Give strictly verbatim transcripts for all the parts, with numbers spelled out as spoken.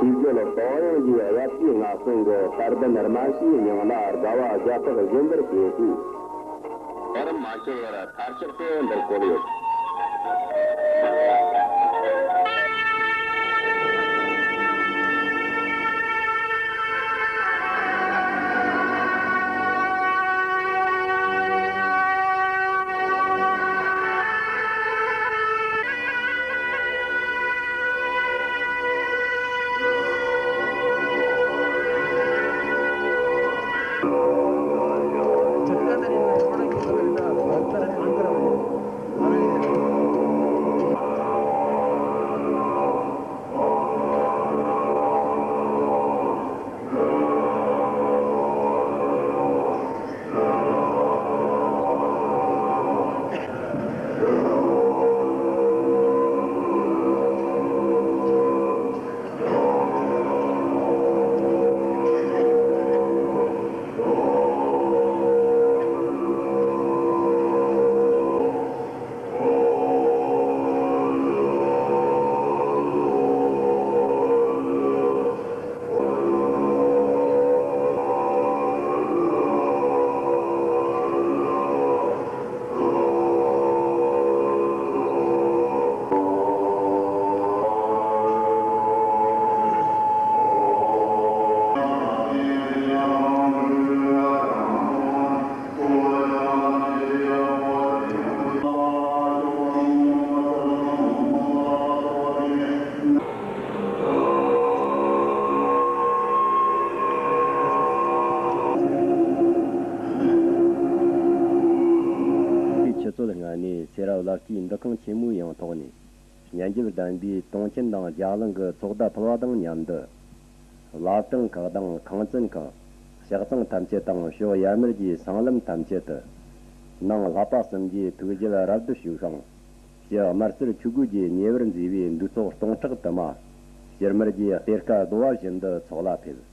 ཆོས་རྒྱལ་གང་རུང་གི་དབའ་ཆོས་སྔ་སོང་གི་དར་ལྡན་རྨ་ཤིའི་མྱིང་ལ་དགའ་བ་རྒྱ་ཕག་བཞིན་པར་བྱེད་དགོས། བར་མ་ཆོད་པར་མཐར་ཆགས་ཏེ་འདིར་བཀོད་ཡོད། ཆུ་ཚོད་ལྔ་ནས་སེ་ར་བླ་སྤྲུལ་འདུ་ཁང་ཆེན་མོའི་ཡང་ཐོག་ནས། སྙན་འཇེབས་ལྡན་པའི་དུང་ཆེན་དང་རྒྱ་གླིང་གི་ཚོགས་བརྡ་ཕུལ་བ་དང་མཉམ་དུ། བླ་བྲང་ཁག་དང་ཁང་བཙུན་ཁག་ཕྱག་ཚང་ཐམས་ཅད་དང་ཕྱོགས་ཡར་མར་གྱི་སྲང་ལམ་ཐམས་ཅད་དུ། ནང་ལྷ་པ་གསུམ་གྱིས་ཐུགས་རྗེ་རབ་ཏུ་ཞུ་ཞིང་། ཕྱི་དམར་སེར་ཆོས་གོས་ཀྱི་ཉེ་བར་མཛེས་པའི་འདུས་ཚོགས་སྟོང་ཕྲག་དུ་མ། ཕྱི་དམར་གྱི་གཏེར་ཁ་རྡོ་བ་བཞིན་དུ་ཚོགས་ལ་ཕེབས།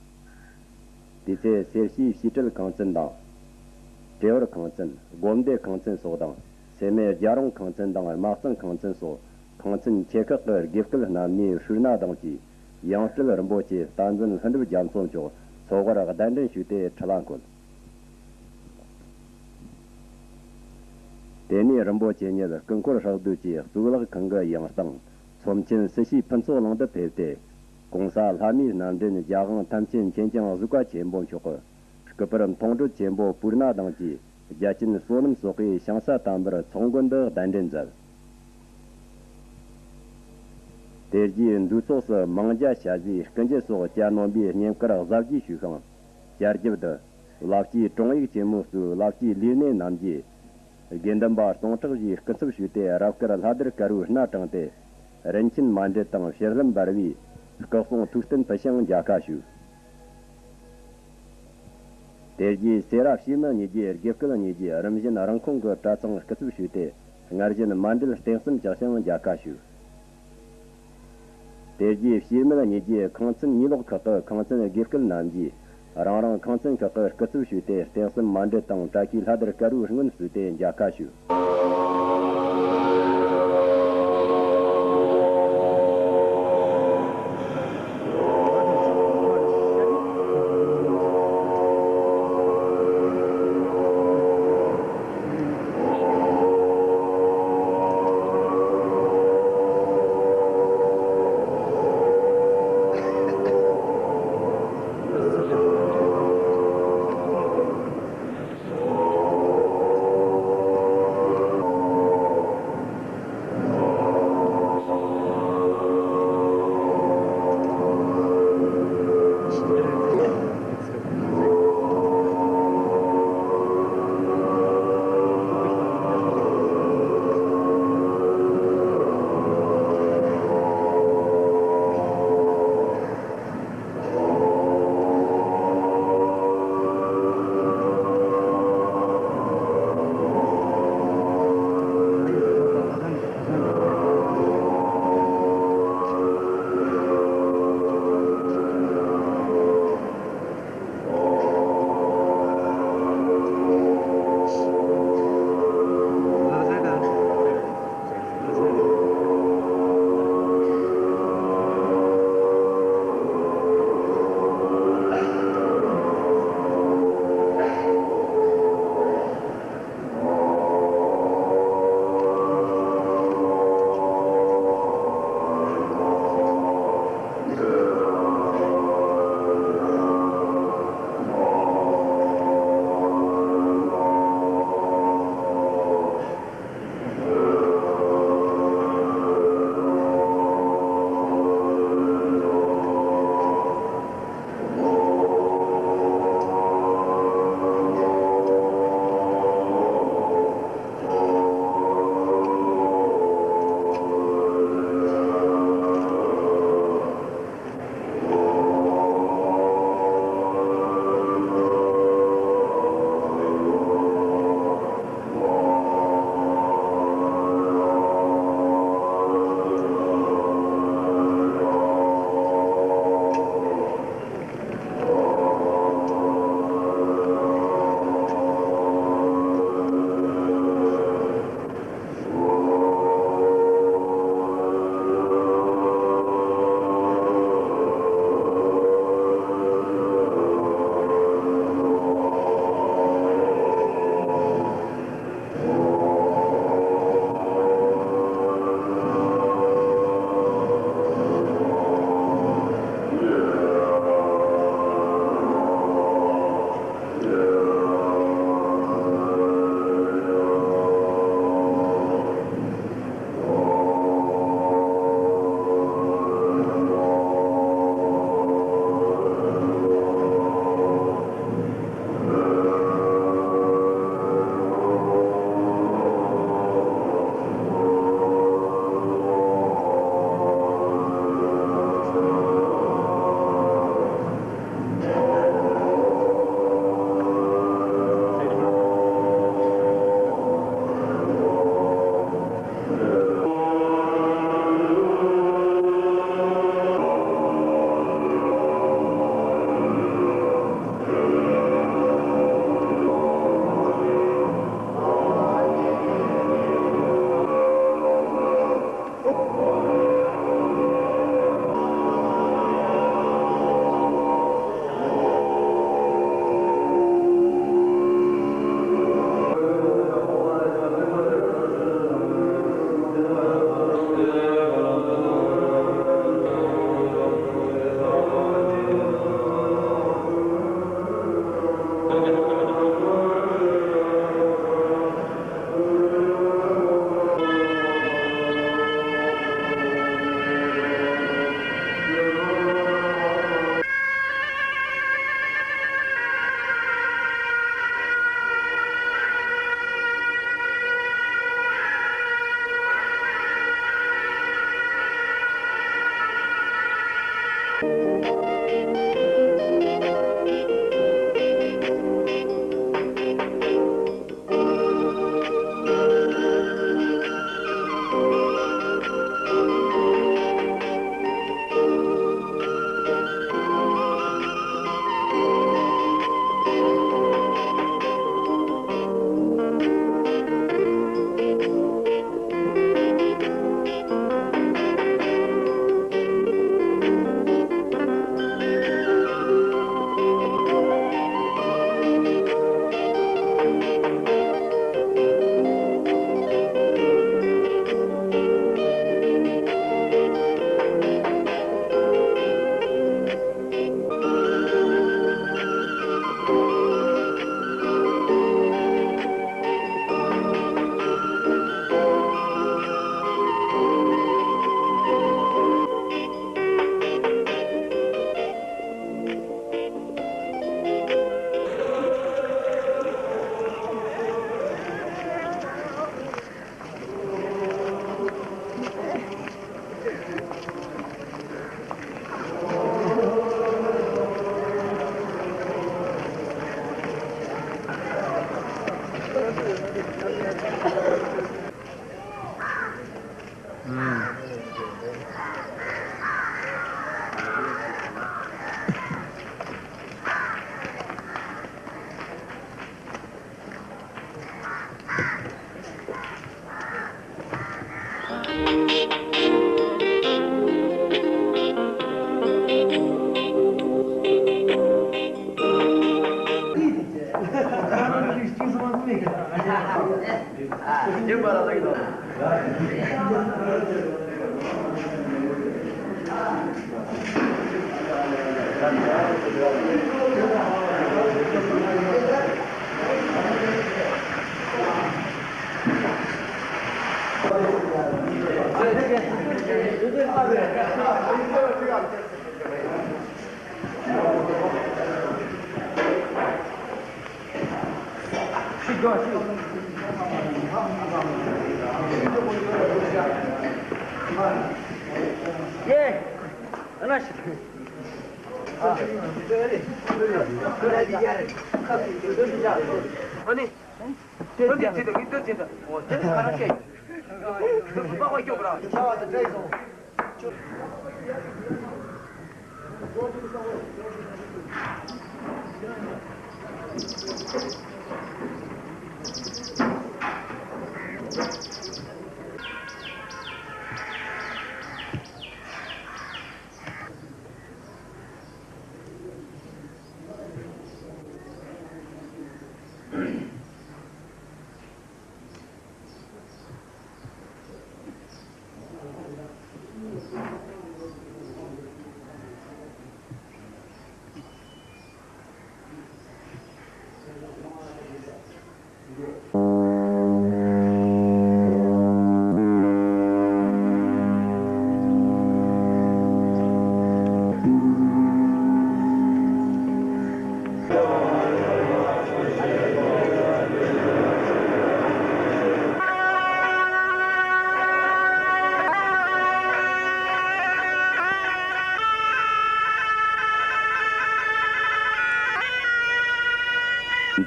དེ་ཚེ་སེར་བྱེས་བྱེ་བྲལ་ཁང་བཙུན་དང་། ཏྲེ་ཧོར་ཁང་བཙུན། སྒོམ་སྡེ་ཁང་བཙུན་སོགས་དང་། སེར་སྨད་རྒྱལ་རོང་ཁང་བཙུན་དང་དམག་གཙང་ཁང་བཙུན་སོགས་ཁང་བཙུན་ཆེ་ཁག་གི་དགེ་བསྐོས་རྣམ་གཉིས་ཧྲུལ་ནག་གདངས་ཀྱིས་ཡང་སྤྲུལ་རིན་པོ་ཆེ་བསྟན་འཛིན་ལྷུན་གྲུབ་རྒྱ་མཚོ་མཆོག་ཚོགས་དབར་གདན་འདྲེན་ཞུས་ཏེ་ཁྲི་ལ་བཀོད། དེ་ནས་རིན་པོ་ཆེ་ཉིད་སྐུ་འཁོར་ཧྲག་བསྡུས་ཀྱི་གཙུག་ལག་ཁང་གི་ཡང་སྟེང་ཚོམས་ཆེན་སྲི་ཞུའི་ཕུན་ཚོགས་གླིང་དུ་ཕེབས་ཏེ། གོང་ས་ལྷ་མིའི་རྣམ་འདྲེན་རྒྱལ་དབང་ཐམས་ཅད་མཁྱེན་ཅིང་གཟུགས་པ་ཆེན་པོ་མཆོག་གི་སྐུ་པར་མཐོང་གྲོལ་ཆེན་པོ་སྤུར་ན་གདངས་ཀྱིས་རྒྱལ་ཆེན་བསོད་ནམས་སོགས་ཀྱིས་ཞིང་ས་དམ་པར་ཚོགས་མགོན་དུ་གདན་འདྲེན་མཛད། དེ་རྗེས་འདུས་ཚོགས་སུ་མང་ཇ་ཞལ་ཟས་སྐུ་འགྱེད་སོགས་གྱ་ནོམ་པའི་བསྙེན་བཀུར་གཟབ་རྒྱས་ཞུས་ཤིང་། བསྐྱར་རྒྱབ་ཏུ་བླ་སྤྱིའི་དྲུང་ཡིག་ཆེན་མོ་གཙོས་བླ་སྤྱིའི་ལས་སྣེ་རྣམས་ཀྱིས། དགེ་འདུན་པ་སྟོང་ཕྲག་བཞིའི་སྐུ་ཚབ་ཞུས་ཏེ་རབ་དཀར་ལྷ་དར་དཀར་པོའི་སྣ་དྲངས་ཏེ། རིན་ཆེན་མཎྜལ་དང་ཕྱིར་ལྷམ་འབར་བའི་སྐུ་གསུང་ཐུགས་རྟེན་ཕུལ་ཞིང་མཇལ་ཁ་ཞུས། དེ་རྗེས་སེ་ར་བྱེ་སྨད་གཉིས་ཀྱི་དགེ་བསྐོས་གཉིས་ཀྱིས་རིམ་བཞིན་རང་ཁོངས་ཀྱི་གྲྭ་ཚང་སྐུ་ཚབ་ཞུས་ཏེ། སྔར་བཞིན་མཎྜལ་རྟེན་གསུམ་བཅག་ཞིང་མཇལ་ཁ་ཞུས། དེ་རྗེས་བྱེ་སྨད་གཉིས་ཀྱི་ཁང་བཙུན་གཉིས་ལོག་ཁག་གི་ཁང་བཙུན་དགེ་བསྐོས་རྣམས་ཀྱིས་རང་རང་ཁང་བཙུན་ཁག་གི་སྐུ་ཚབ་ཞུས་ཏེ། རྟེན་གསུམ་མཎྜལ་དང་བཀྲ་ཤིས་ལྷ་དར་དཀར་པོའི་སྔོན་བསུས་ཏེ་མཇལ་ཁ་ཞུས།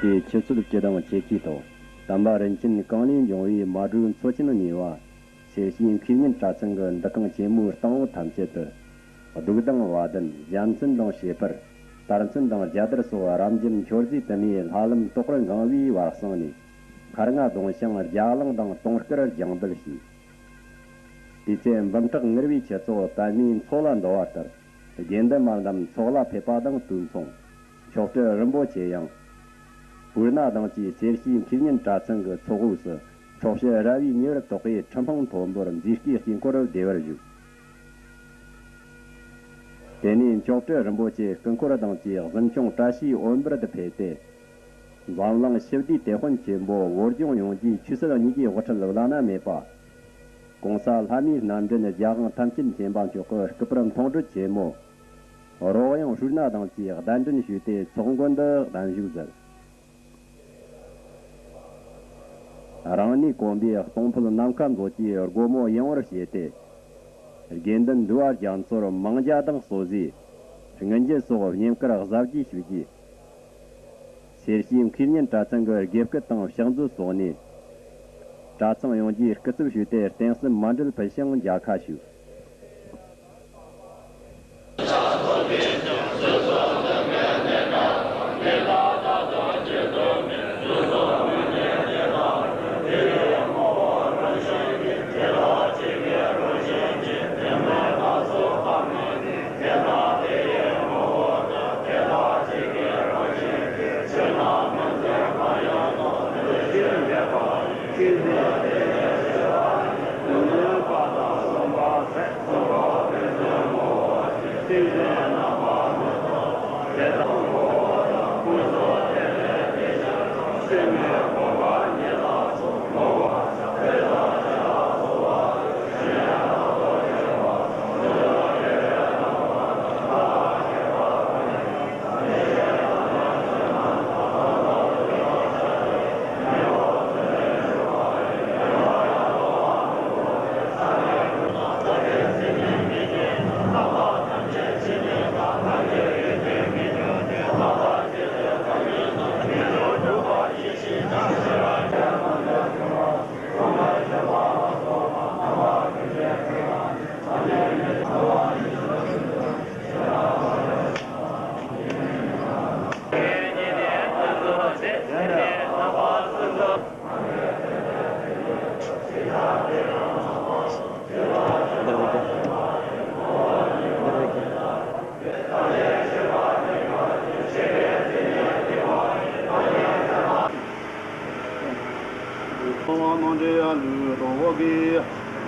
འདིའི་ཆུ་ཚོད་སྤྱི་དང་ཆེ་ཁའི་ཐོག་དམ་པ་རིན་ཆེན་གང་ལས་འབྱུང་བའི་མ་གྲོས་མཚོ་ཆེན་ཉེ་བ། སེར་སྐྱའི་མཁས་སྙན་གྲྭ་ཚང་གི་འདུ་ཁང་ཆེན་མོའི་སྟེང་འོག་ཐམས་ཅད་དུ། གདུགས་དང་བ་དན། བྱམས་སེམས་དང་བྱེད་པར། དར་ཚོན་དང་རྒྱ་དར་སོགས་རབ་འབྱམས་མཆོད་རྫས་དུ་མའི་ལྷ་ལམ་དོག་པར་འགེངས་པའི་བར་གསེང་ནས། མཁར་རྔ་རྡུང་ཞིང་རྒྱ་གླིང་དང་དུང་དཀར་རྒྱང་འབུད་བྱས། དེ་ཚེ་འབུམ་ཕྲག་ངུར་བའི་ཆུ་ཚོགས་པདྨའི་མཚོ་ལ་འདུ་བ་ལྟར། དགེ་འདུན་མ་རྣམས་ཚོགས་ལ་ཕེབས་པ་དང་དུས་མཚུངས། མཆོག་སྤྲུལ་རིན་པོ་ཆེ་ཡང་། སྤོས་སྣ་དང་བཅས་སེར་སྐྱའི་མཁས་སྙན་གྲྭ་ཚང་གི་ཚོགས་དབུས་སུ། ཁྲོ་ཕྱི་ར་བས་ཉེ་བར་དོགས་པའི་ཁྲི་འཕང་མཐོན་པོར་མཛེས་སྐུའི་དཀྱིལ་འཁོར་བདེ་བར་བཞུགས། དེ་ནས་མཆོག་སྤྲུལ་རིན་པོ་ཆེ་སྐུ་འཁོར་དང་བཅས་གཟིམ་ཆུང་བཀྲ་ཤིས་འོད་འབར་དུ་ཕེབས་ཏེ། འཛམ་གླིང་ཞི་བདེའི་དེད་དཔོན་ཆེན་པོ་བོད་ལྗོངས་ཡོངས་ཀྱི་ཆོས་སྲིད་གཉིས་ཀའི་དབུ་ཁྲིད་བླ་ན་མེད་པ། གོང་ས་ལྷ་མིའི་རྣམ་འདྲེན་རྒྱལ་དབང་ཐམས་ཅད་མཁྱེན་པ་མཆོག་གི་སྐུ་པར་མཐོང་གྲོལ་ཆེན་མོ། རོལ་དབྱངས་ཧྲུལ་སྣ་དང་བཅས་གདན་འདྲེན་ཞུས་ཏེ་ཚོགས་མགོན་དུ་གདན་བཞུགས་མཛད། རང་གནས་དགོན་པའི་གཏོང་ཕོད་ནམ་མཁའ་མཛོད་ཀྱི་སྒོ་མོ་ཡངས་པར་ཕྱེས་ཏེ། དགེ་འདུན་འདུལ་བ་རྒྱ་མཚོར་མང་ཇ་དང་སོ་ཟས། སྔོན་རྒྱུ་སོགས་བསྙེན་བཀུར་གཟབ་རྒྱས་ཞུས་རྗེས། སེར་སྐྱའི་མཁས་སྙན་གྲྭ་ཚང་གི་དགེ་བསྐོས་དང་ཕྱག་མཛོད་སོགས་ནས། གྲྭ་ཚང་ཡོངས་ཀྱིས་སྐུ་ཚབ་ཞུས་ཏེ་རྟེན་གསུམ་མཎྜལ་ཕུལ་ཞིང་མཇལ་ཁ་ཞུས།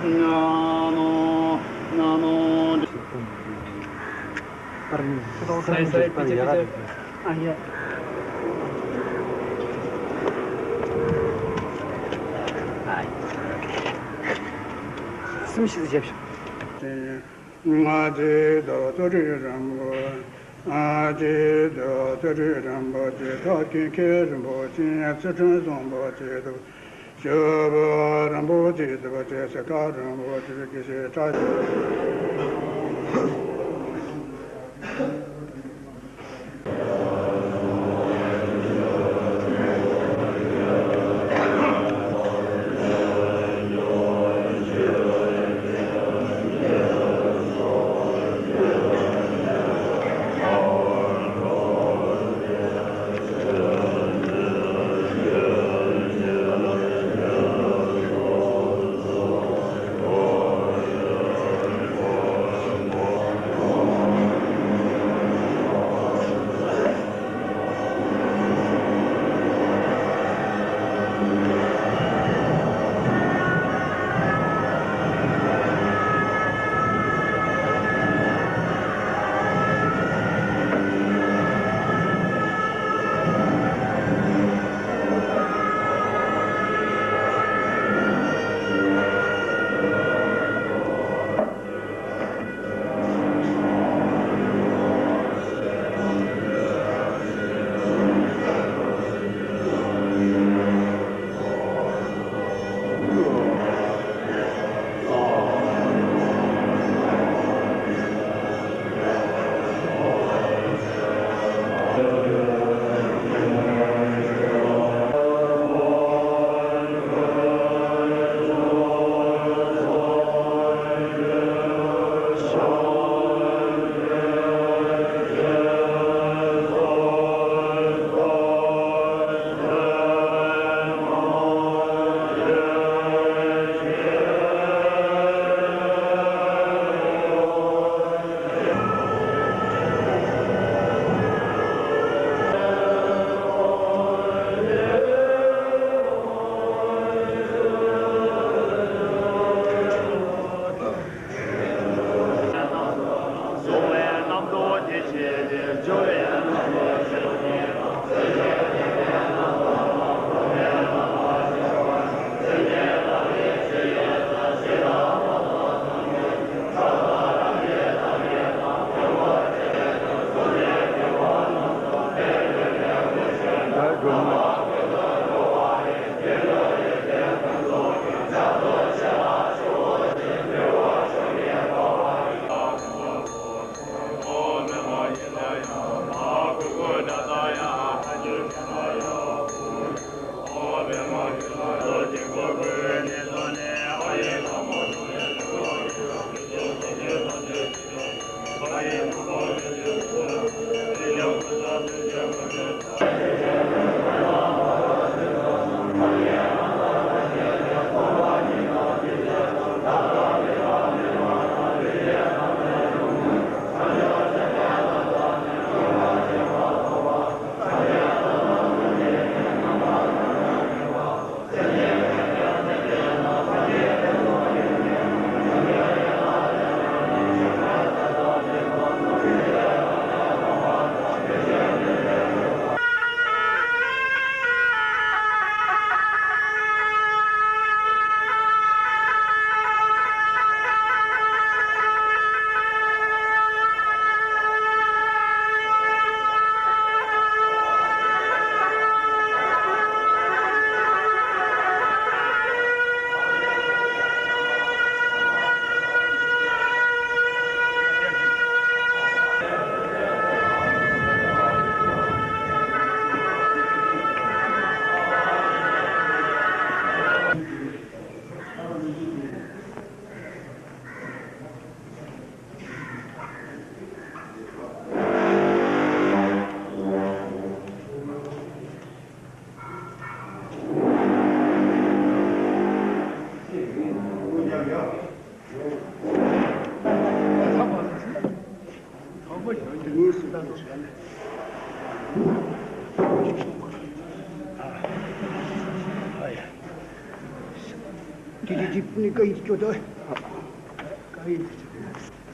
ན་མོ། ན་མོ། པར་ནི་སེམས་ཀྱི་པར་ཡ་ར། ཨ་ཡ། སེམས་ཤིག་བརྒྱབ་ཤོག་སྔ་རྗེས་ཟླ་བ་བསྟོད་སྒྲིག་རིན་པོ། སྔ་རྗེས་ཟླ་བ་བསྟོད་སྒྲིག་རིན་པོ་ཆེ། ཐབས་མཁས་མཁས་རིན་པོ་ཆེ། ཚུལ་ཁྲིམས་བཟང་པོ་ཆེ་དུ། སྤྱོད་པ་རིན་པོ་ཆེ་དུ་བ་ཆེ། སེ་ཁ་རིན་པོ་ཆེ། དགེ་བཤེས་བཀྲ་ཤིས།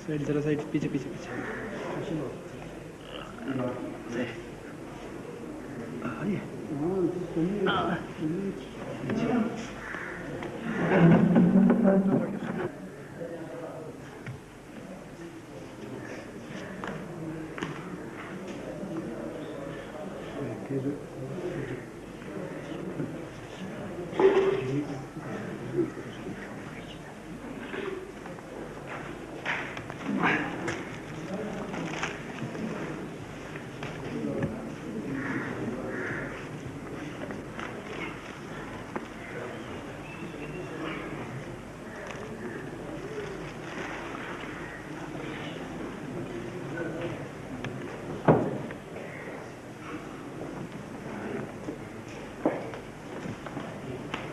साइड जरा साइड, पीछे, पीछे, पीछे। सही। हाँ, ये।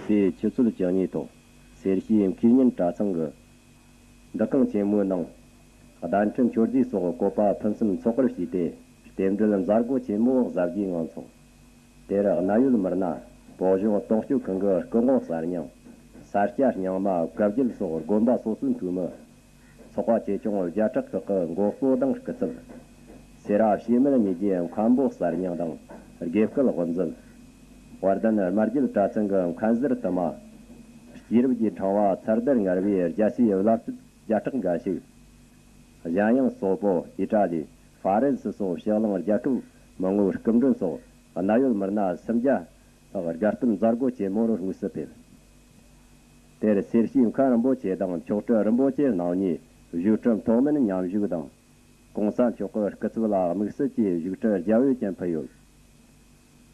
དེའི་ཆུ་ཚོད་བཅུ་གཉིས་ཐོག་སེར་བྱེས་མཁས་སྙན་གྲྭ་ཚང་གི་འདུ་ཁང་ཆེན་མོའི་ནང་གདན་ཁྲི་མཆོད་རྫས་སོགས་བཀོད་པ་ཕུན་སུམ་ཚོགས་པར་བྱས་ཏེ། རྟེན་འབྲེལ་མཛད་སྒོ་ཆེན་མོ་གཟབ་རྒྱས་ངང་འཚོགས། དེར་གནད་ཡོད་མི་སྣ། བོད་གཞུང་སྟོབས་སྐྱོད་ཁང་གི་སྐུ་ངོ་གསར་རྙིང་། ས་སྐྱ་རྙིང་མ། བཀའ་བརྒྱུད་སོགས་དགོན་པ་སོ་སོའི་འཐུས་མི། ཚོགས་པ་ཆེ་ཆུང་བརྒྱ་ཕྲག་ཁག་གི་མགོ་གཙོ་དང་སྐུ་ཚབ། སེ་ར་བྱེས་སྨད་གཉིས་ཀྱི་མཁན་པོ་གསར་རྙིང་དང་དགེ་བསྐོས་དབུ་མཛད། དཔལ་ལྡན་སྨད་རྒྱུད་གྲྭ་ཚང་གི་མཁན་ཟུར་དུ་མ། སྐྱེས་རབས་ཀྱི་ཕྲེང་བ་ཚར་དར་ངར་བའི་རྒྱལ་སྲས་བླ་སྤྲུལ་བརྒྱ་ཕྲག་འགའ་ཞིག་གཞན་ཡང་སོག་པོ། ཨི་ཏྲ་ལི། ཧྥ་རན་སི་སོགས་ཕྱི་གླིང་རྒྱལ་ཁབ་མང་བོའི་སྐུ་མགྲོན་སོགས་གནད་ཡོད་མི་སྣ་སུམ་བརྒྱ་ལྷག་དགའ་སྟོན་མཛད་སྒོ་ཆེན་མོར་དངོས་སུ་ཕེབས། དེར་སེར་བྱེས་མཁན་རིན་པོ་ཆེ་དང་མཆོག་སྤྲུལ་རིན་པོ་ཆེ་རྣམ་གཉིས་བཞུགས་ཁྲི་མཐོ་དམན་མཉམ་བཞུགས་དང་། གོང་ས་མཆོག་གི་སྐུ་ཚབ་ལ་དམིགས་བསལ་གྱི་བཞུགས་ཁྲི་རྒྱ་བོད་ཀྱང་ཕུལ་ཡོད།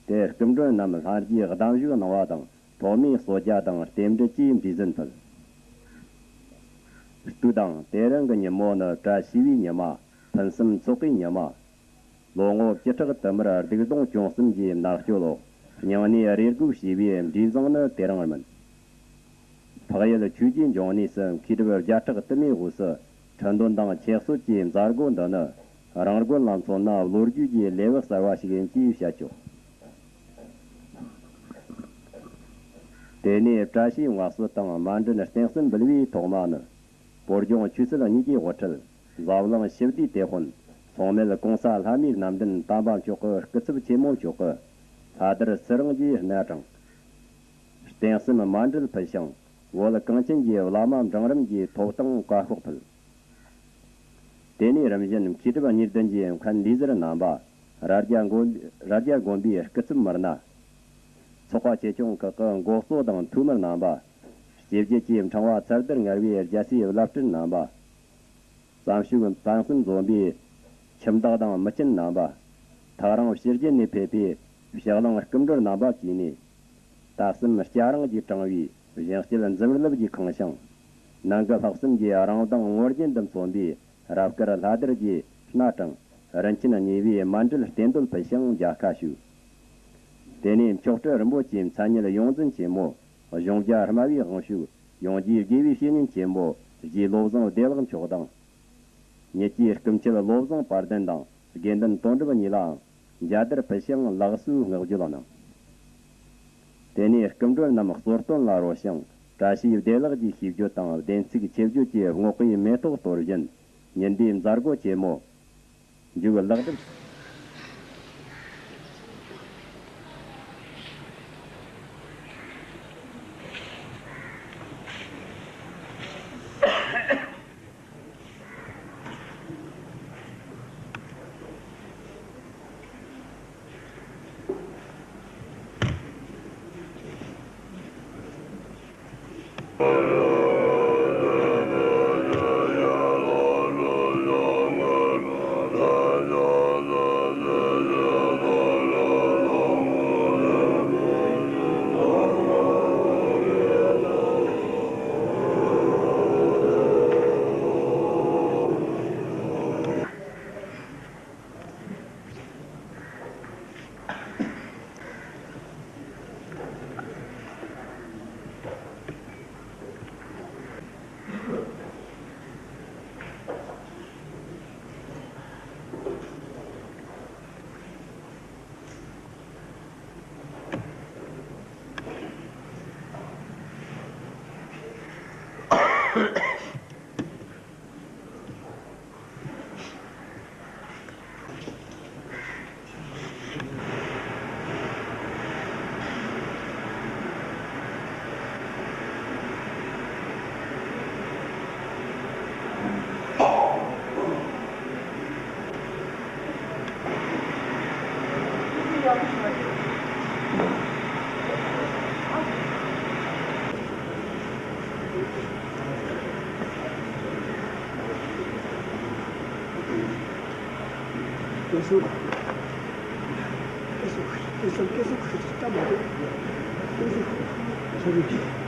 དེར་སྐུ་མགྲོན་རྣམས་ལྷན་རྒྱས་གདན་ཞུ་གནང་བ་དང་ཐོག་མའི་གསོལ་ཇ་དང་རྟེན་འབྲེལ་གྱི་འབྲས་ཟན་ཕུལ། སྟོད་དང་དེ་རིང་གི་ཉིན་མོ་ནི་བཀྲ་ཤིས་པའི་ཉི་མ། ཕུན་སུམ་ཚོགས་པའི་ཉི་མ། ལོ་ངོ་བཅུ་ཕྲག་དུ་མར་སྡིག་ལྟུང་བཅོམ་གསུམ་གྱི་མནར་གཅོད་འོག་སྙིང་ནས་རེ་སྒུག་བྱས་པའི་འབྲས་བཟང་ནི་དེ་རིང་མིན། འཕགས་ཡུལ་ཆོས་ཀྱི་འབྱུང་གནས་སུ་མཁས་གྲུབ་བརྒྱ་ཕྲག་དུ་མའི་དབུས་སུ་ཁྲི་འདོན་དང་ཆོས་གསོལ་གྱི་མཛད་སྒོ་འདི་ནི་རང་དགོན་ལ་མཚོན་ན་ལོ་རྒྱུས་ཀྱི་ལེའུ་གསར་བ་ཞིག་ཡིན་ཅེས་བཤད་ཆོག། དེ་ནས་བཀྲ་ཤིས་སྔགས་སྲོལ་དང་མཎྜལ་རྟེན་གསུམ་འབུལ་བའི་ཐོག་མ་ནི། བོད་ལྗོངས་ཆོས་སྲིད་གཉིས་ཀྱི་དབུ་ཁྲིད། འཛམ་གླིང་ཞི་བདེའི་དེད་དཔོན། མཚུངས་མེད་༸གོང་ས་ལྷ་མིའི་རྣམ་འདྲེན་དམ་པ་མཆོག་གི་སྐུ་ཚབ་ཆེན་མོ་མཆོག་གི་ལྷ་དར་ཚུ་རིང་གིས་སྣ་དྲངས། རྟེན་གསུམ་མཎྜལ་ཕུལ་ཞིང་། བོད་གངས་ཅན་གྱི་བླ་མ་འབྲིང་རིམ་གྱི་ཐོབ་ཐང་བཀའ་ཤོག་ཕུལ། དེ་ནས་རིམ་བཞིན་མཁས་གྲུབ་གཉིས་ལྡན་གྱི་མཁན་ལས་ཟུར་རྣམ་པ། རྭ་རྒྱ་དགོན། རྭ་རྒྱ་དགོན་པའི་སྐུ་ཚབ་མི་སྣ། ཚོགས་པ་ཆེ་ཆུང་ཁག་གི་མགོ་གཙོ་དང་འཐུས་མི་རྣམ་པ། སྐྱེས་རྒྱུད་ཀྱི་ཕྲེང་བ་ཚར་དར་ངར་བའི་རྒྱལ་སྲས་བླ་སྤྲུལ་རྣམ་པ། བསམ་ཤུགས་ཕུན་སུམ་འཛོམས་པའི་ཁྱིམ་བདག་དང་མི་ཆེན་རྣམ་པ། ཐག་རིང་ཕྱི་རྒྱལ་ནས་ཕེབས་པའི་ཕྱི་གླིང་སྐུ་མགྲོན་རྣམ་པ་བཅས་ནས། རྟ་གསུམ་སྐྱ་རེངས་ཀྱིས་དྲངས་པའི་གཞུང་སྐྱེལ་འཛུམ་རླབས་ཀྱིས་ཁེངས་ཤིང་། ནང་གི་ལྷག་བསམ་གྱི་རང་མདངས་ངོར་རྒྱན་དུ་མཚོན་པའི་རབ་དཀར་ལྷ་དར་གྱིས་སྣ་དྲངས། རིན་ཆེན་གཉིས་པའི་མཎྜལ་རྟེན་འབུལ་ཕུལ་ཞིང་མཇལ་ཁ་ཞུས། དེ་ནས་མཆོག་སྤྲུལ་རིན་པོ་ཆེའི་མཚན་ཉིད་ཡོངས་འཛིན་ཆེན་མོ། གཞུང་བརྒྱ་སྨྲ་བའི་དབང་ཕྱུག་ཡོངས་རྒྱས་དགེ་བའི་བཤེས་གཉེན་ཆེན་མོ་རྗེ་བློ་བཟང་བདེ་ལེགས་མཆོག་དང་། ཉིད་ཀྱི་སྐུ་མཆེད་བློ་བཟང་དཔལ་ལྡན་དང་དགེ་འདུན་དོན་གྲུབ་གཉིས་ལའང་མཇལ་དར་ཕུལ་ཞིང་ལགས་སོའི་བསྔགས་བརྗོད་གནང་། དེ་ནས་སྐུ་མགྲོན་རྣམས་གསོལ་སྟོན་ལ་རོལ་ཞིང་བཀྲ་ཤིས་བདེ་ལེགས་ཀྱི་ཤིས་བརྗོད་དང་བདེན་ཚིག་ཆེ་བརྗོད་ཀྱི་བསྔོ་བའི་མེ་ཏོག་གཏོར་བཞིན་ཉིན་དེའི་མཛད་སྒོ་ཆེན་མོ་མཇུག་ལེགས་གྲུབ། སྐད་སོགས། སྐད་སོགས། སྐད་སོགས། སྐད་སོགས་ཁ་ཅིག་ལྟ་མ་འདུག་སྐད་སོགས་ཁ་ཅིག།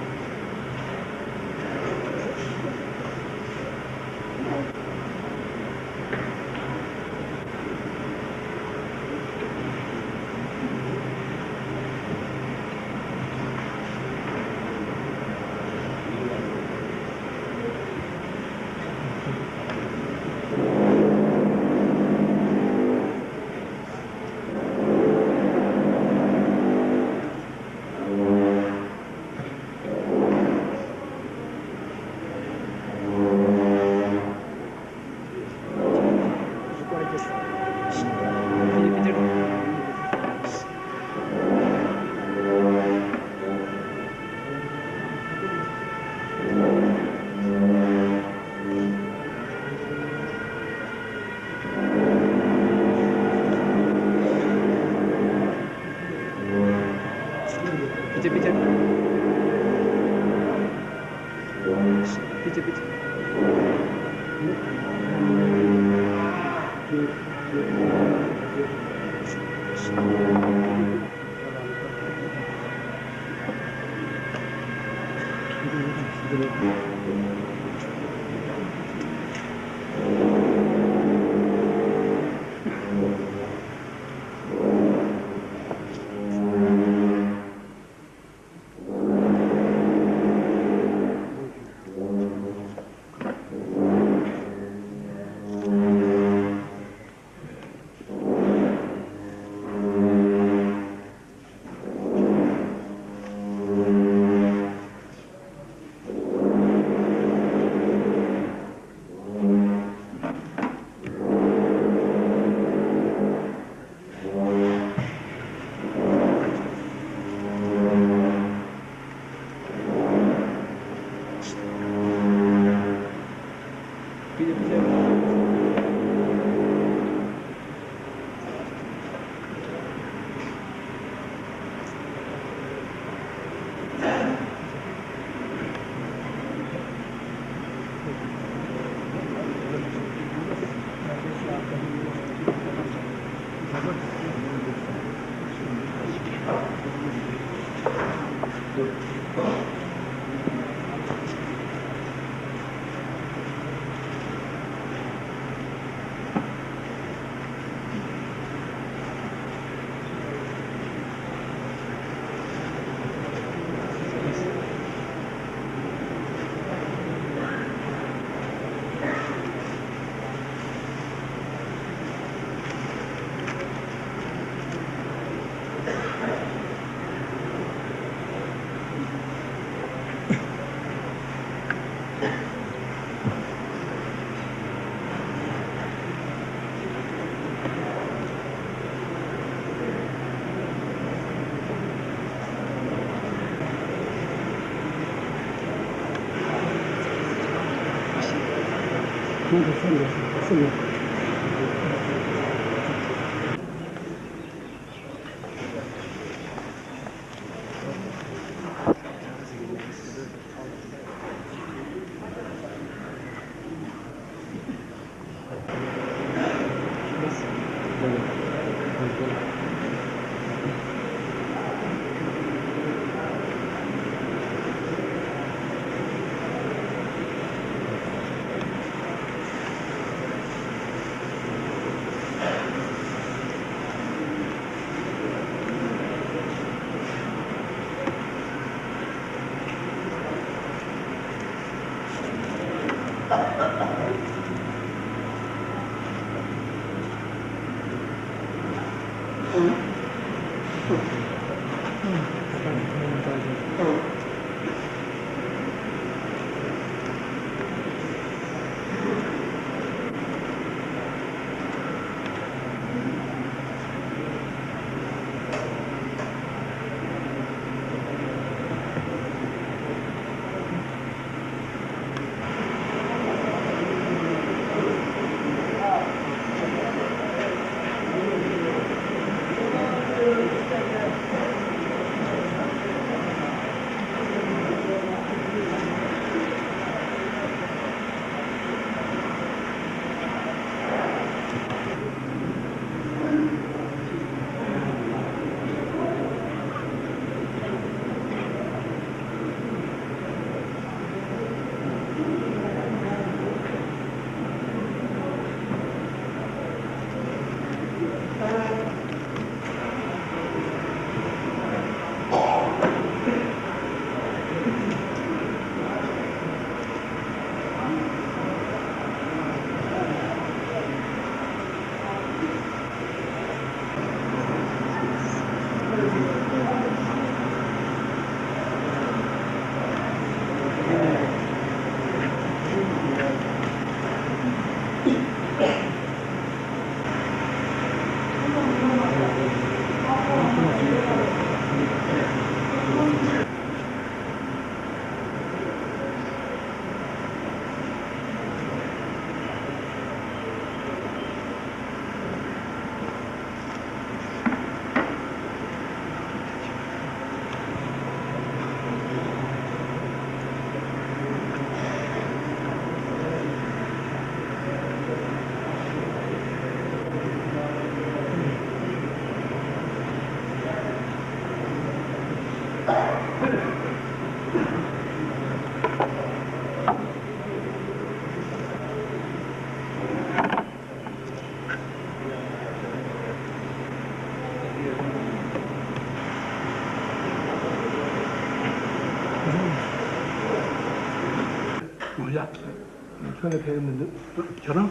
ཁྱོད་ལ་ཕན་གི་མི་འདུག་ཁྱོད་རང་།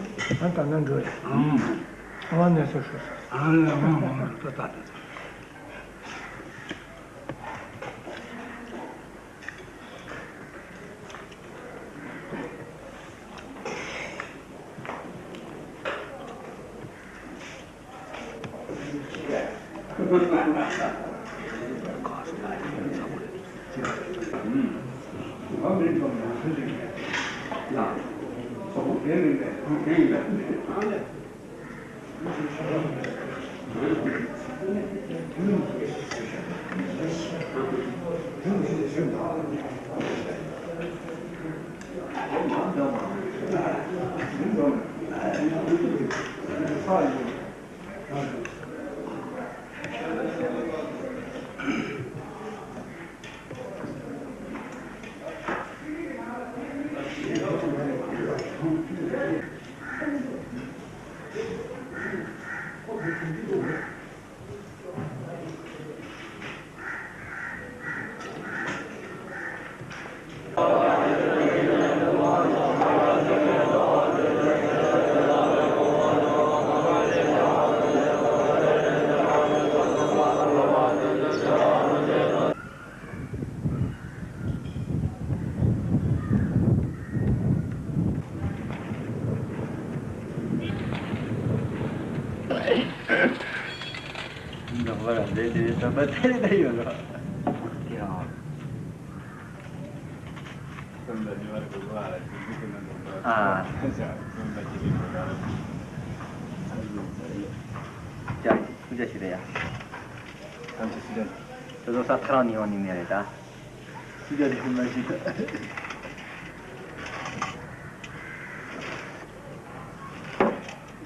ང་ད་ན་འགྲོ་ཡ། ཨང་། ཨ་མ་ནས་སོ་ཤོར་སོང་། ཨང་། ཨང་། ཨང་། ཨང་། ད་ད་ད། འདི་རེད་ད་ཡོད་ར། དེ་རང་། ཨ། ཅག་ཐུགས་རྗེ་ཆེ་རེད་ཡ། ཐམས་ཅད་སུ་ལེན། དེ་ཚོ་ས་ཐག་རིང་ནས་ཡོང་ནི་མེད་རེད་ད། སུ་ལེན་མ་ཤེས་ད།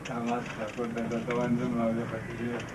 ད་ང་ཚོ་ས་ཁོ་ད་ད་ད་བན་ཛམ་ལ་ཡོད་པ་དེ་རེད།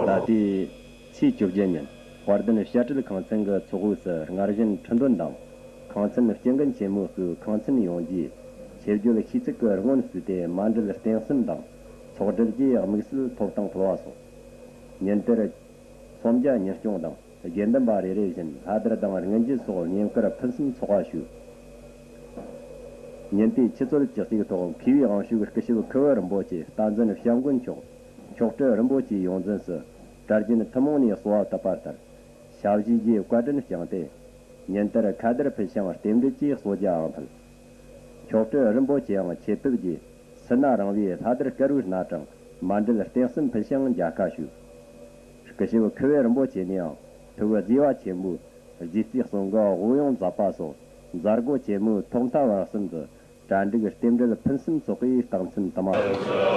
ད་ལྟའི་ཚེས་བཅོ་བརྒྱད་ཉིན། དཔལ་ལྡན་བཤད་སྤྲུལ་ཁང་ཚན་གྱི་ཚོགས་དབུས་སུ་སྔར་བཞིན་ཁྲི་འདོན་དང་། ཁང་ཚན་སྤྱི་འགན་ཆེན་མོའི་དབུས་ཁང་ཚན་ཡོངས་ཀྱིས་ཆོས་བརྒྱུད་ཤིས་ཚིག་གི་སྔོན་བསུས་ཏེ། མཎྜལ་རྟེན་གསུམ་དང་ཚོགས་སྒྲིལ་གྱིས་དམིགས་བསལ་ཐོབ་ཐང་ཕུལ་བ་སོགས། ཉིན་དེར་ཚོམས་རྒྱ་ཉིན་སྐྱོང་དང་། དགེ་འདུན་པ་རེ་རེ་བཞིན་ལྷ་བདར་དང་རྔན་རྒྱུ་སོགས་བསྙེན་བཀུར་ཕུན་སུམ་ཚོགས་པ་ཞུས། ཉིན་དེའི་ཆུ་ཚོད་བཅུ་གཅིག་ཐོག་མཁས་པའི་དབང་ཕྱུག་སྐུ་ཞབས་ཁུ་བུ་རིན་པོ་ཆེ། བསྟན་འཛིན་སྐྱབས་མགོན་མཆོག། མཆོག་སྤྲུལ་རིན་པོ་ཆེའི་ཡོངས་འཛིན་སུ། གྲྭ་རྒྱུན་ཐུན་མོང་ནས་གསོལ་བ་བཏབ་པ་ལྟར། ཞབས་བཞེས་ཀྱི་བཀའ་དྲིན་བསྐྱངས་ཏེ། ཉིན་དེར་ཁ་བདར་ཕུལ་ཞིང་རྟེན་འབྲེལ་གྱི་གསོལ་ཇ་འང་ཕུལ། མཆོག་སྤྲུལ་རིན་པོ་ཆེའང་ཆེད་ཕེབས་ཀྱིས་སུ་ན་རིང་བའི་ལྷ་བདར་དཀར་བོའི་སྣ་དྲངས། མཎྜལ་རྟེན་གསུམ་ཕུལ་ཞིང་མཇལ་ཁ་ཞུས། སྐུ་ཞབས་ཁུ་བེ་རིན་པོ་ཆེ་ནས་ཡང་ཐུ་བོ་རྫི་བ་ཆེན་པོས་རྫས་རྩིས་གསུང་གི་དབུགས་དབྱུང་མཛད་པ་སོགས། མཛད་སྒོ་ཆེན་མོའི་ཐོག་མཐའ་བར་གསུམ་དུ་གྲ་སྒྲིག་རྟེན་འབྲེལ་ཕུན་སུམ་ཚོགས་པའི་རྟགས་མཚན་དུ་མ།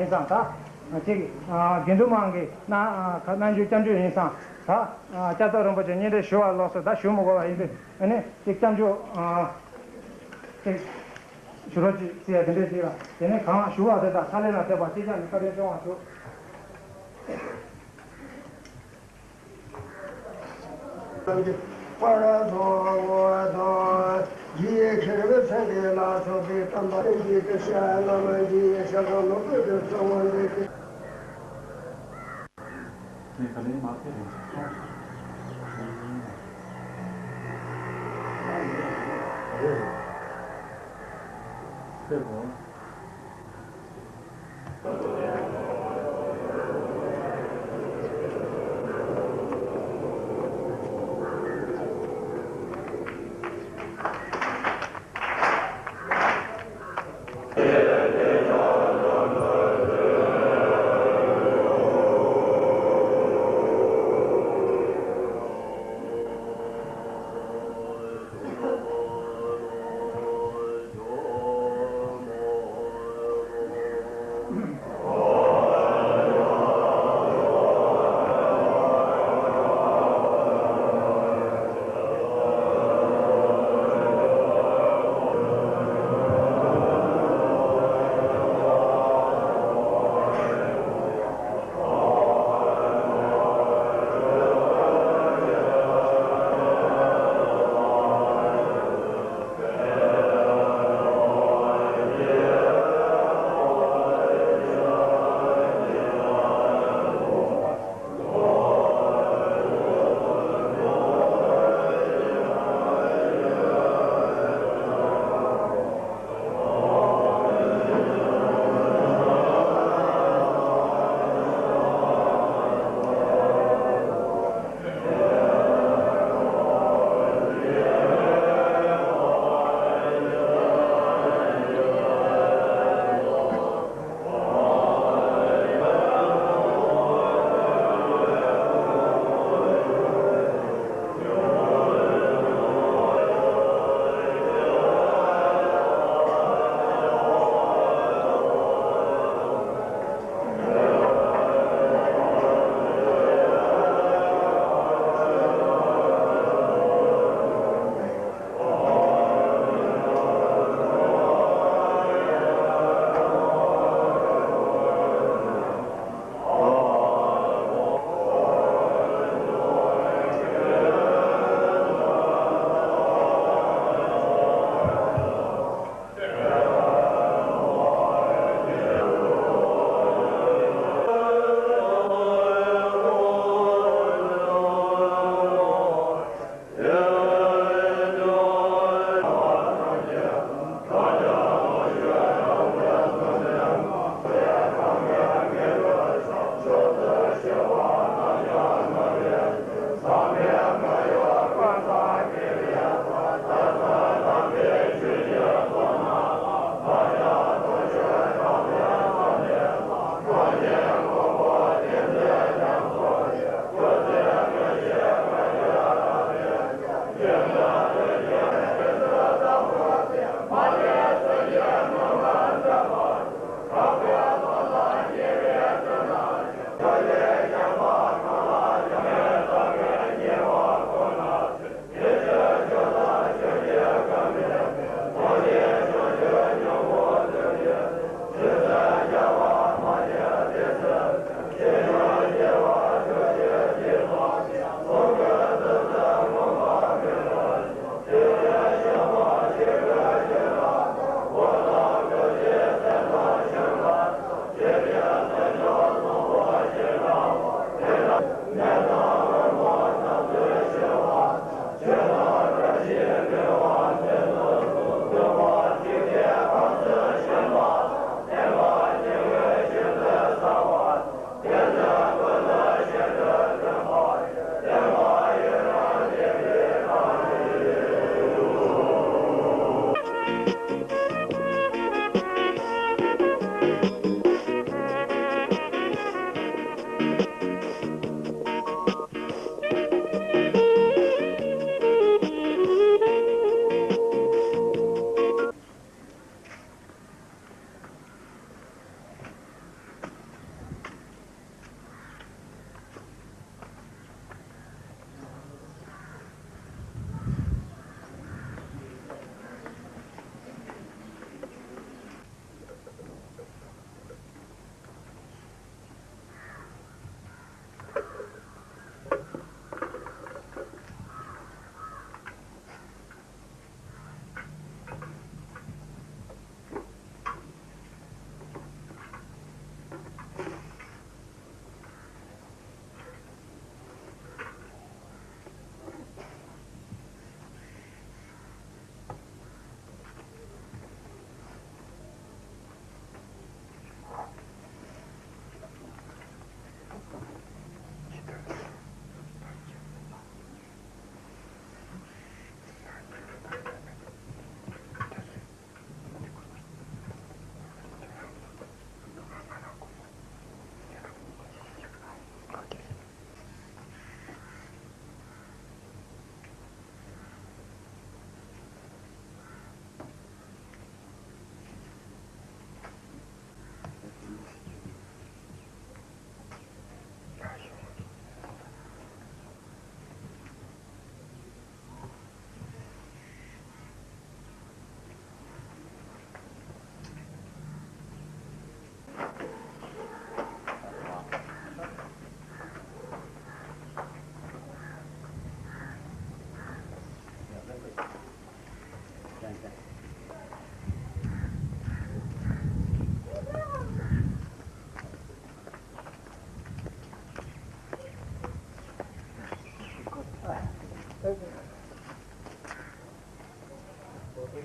ཡིན་ཙང་ད་ཅིག་དགེ་འདུན་མང་གི་ན་རྣལ་འབྱོར་སྐྱབས་འཇུག་ཡིན་ཙང་ད་སྐྱབས་ཐོབ་རིན་པོ་ཆེ་སྙན་སྒྲོན་ཞུ་བ་ལོགས་སུ་ད་ཞུ་མི་དགོས་པ་ཡིན་དུས། ཨ་ནི་ཅིག་སྐྱབས་འཇུག་ཅིག་ཞུ་རོགས་ཅིག་ཟེར་ཡ་དེ་འདྲས་ཅིག་ལ། དེ་ནས་གང་ཞུ་བ་དེ་དག་ཕྱག་ལེན་ལ་འཐད་པ་ཅིག་ཀྱང་ནི་བཀའ་དྲིན་སྐྱོང་བ་ཞུ། པར་ཐོག་ངོ་ཐོག་ཇི་ཡི་ཁེར་བའི་ཚེ་འདི་ལ་སོགས་པའི་དམ་པ་ཀུན་གྱི་སྐུ་ཤ་ལམ་གྱི་ཤ་ཁང་ནོར་བུ་གི་གཙོ་བོ་འདི།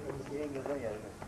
ཡིན་ངེས་ཀྱང་ཡར་ལ།